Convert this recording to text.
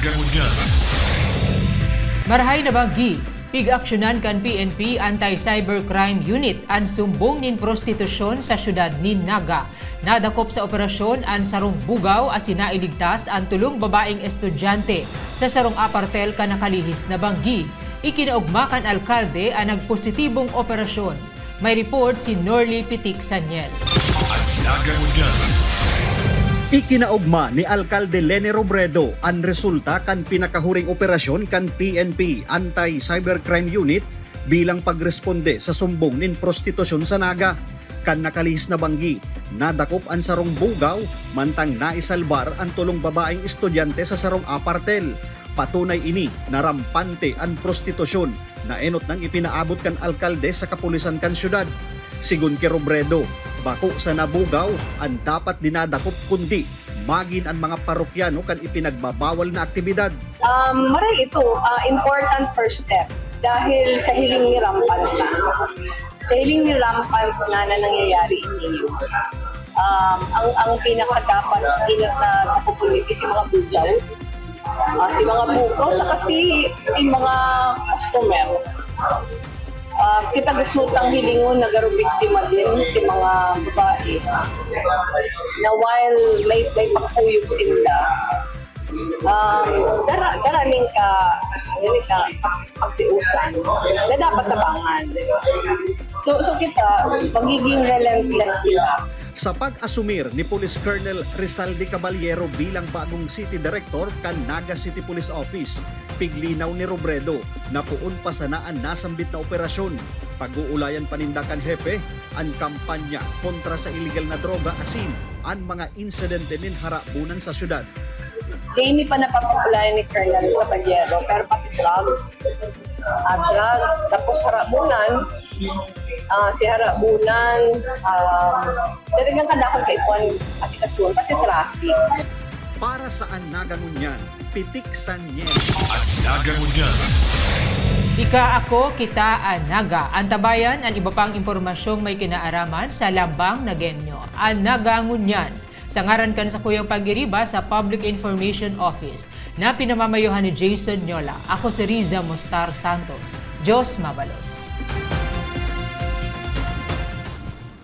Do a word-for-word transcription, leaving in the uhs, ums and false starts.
Ngunyan. Marahay na banggi, pig-aksyonan kan P N P Anti-Cybercrime Unit an sumbong nin prostitusyon sa siyudad nin Naga. Nadakop sa operasyon an sarong bugaw asin nailigtas an tolong babaeng estudyante sa sarong apartel kan nakalihis na banggi. Ikinaogma kan alkalde an nagpositibong operasyon. May report si Norly Pitik Saniel. An Naga Ngunyan. Ikinaogma ni Alkalde Leni Robredo an resulta kan pinakahuring operasyon kan P N P Anti-Cybercrime Unit bilang pagresponde sa sumbong nin prostitusyon sa Naga. Kan nakalihis na banggi, nadakop an sarong bugaw, mantang naisalbar an tolong babaeng estudyante sa sarong apartel. Patunay ini na rampante an prostitusyon na enot nang ipinaabot kan alkalde sa kapulisan kan syudad. Sigon ki Robredo, bako sana bugaw an dapat dinadakop kundi magin an mga parokyano kan ipinagbabawal na aktibidad. Um, maray ito, ah, important first step dahil sa hiling ni rampant na. Sa hiling ni rampant na na nangyayari ini. Um, ang, ang pinakadapat ingat na nakukuliti si mga bugaw. Ah, si mga bugaw, saka si, si mga customer. Ah, kita gusto tang hilingon na garo biktima din si mga babae na while may, may pagkuyog sila, um, dara, dara ning ka, dara ning ka pagtiusan na dapat tabangan. So, so kita, magiging relentless kita. Sa pag-asumir ni Police Colonel Rizaldi Caballero bilang bagong City Director kan Naga City Police Office, piglinaw ni Robredo na poon pa sana an nasambit na operasyon. Pag-uulayan pa ninda kan hepe an kampanya kontra sa iligal na droga asin an mga insidente nin harabunan sa syudad. Dai mi pa napapag-ulayan ni Colonel Caballero, pero pati drugs, ah, drugs, tapos harabunan, ah, si harabunan, um, talagang kadakol kay kuwan, asikasuhan, pati traffic. Para sa An Naga Ngunyan, Pitik Saniel. An Naga Ngunyan. Ika, ako, kita, An Naga. Antabayan an iba pang impormasyong may kinaaraman sa Lambang Nagenyo. An Naga Ngunyan. Sa ngaran kan sakuyang pag-iriba sa Public Information Office, na pinamamayohan ni Jason Nyola, ako si Riza Mostar Santos. Diyos mabalos.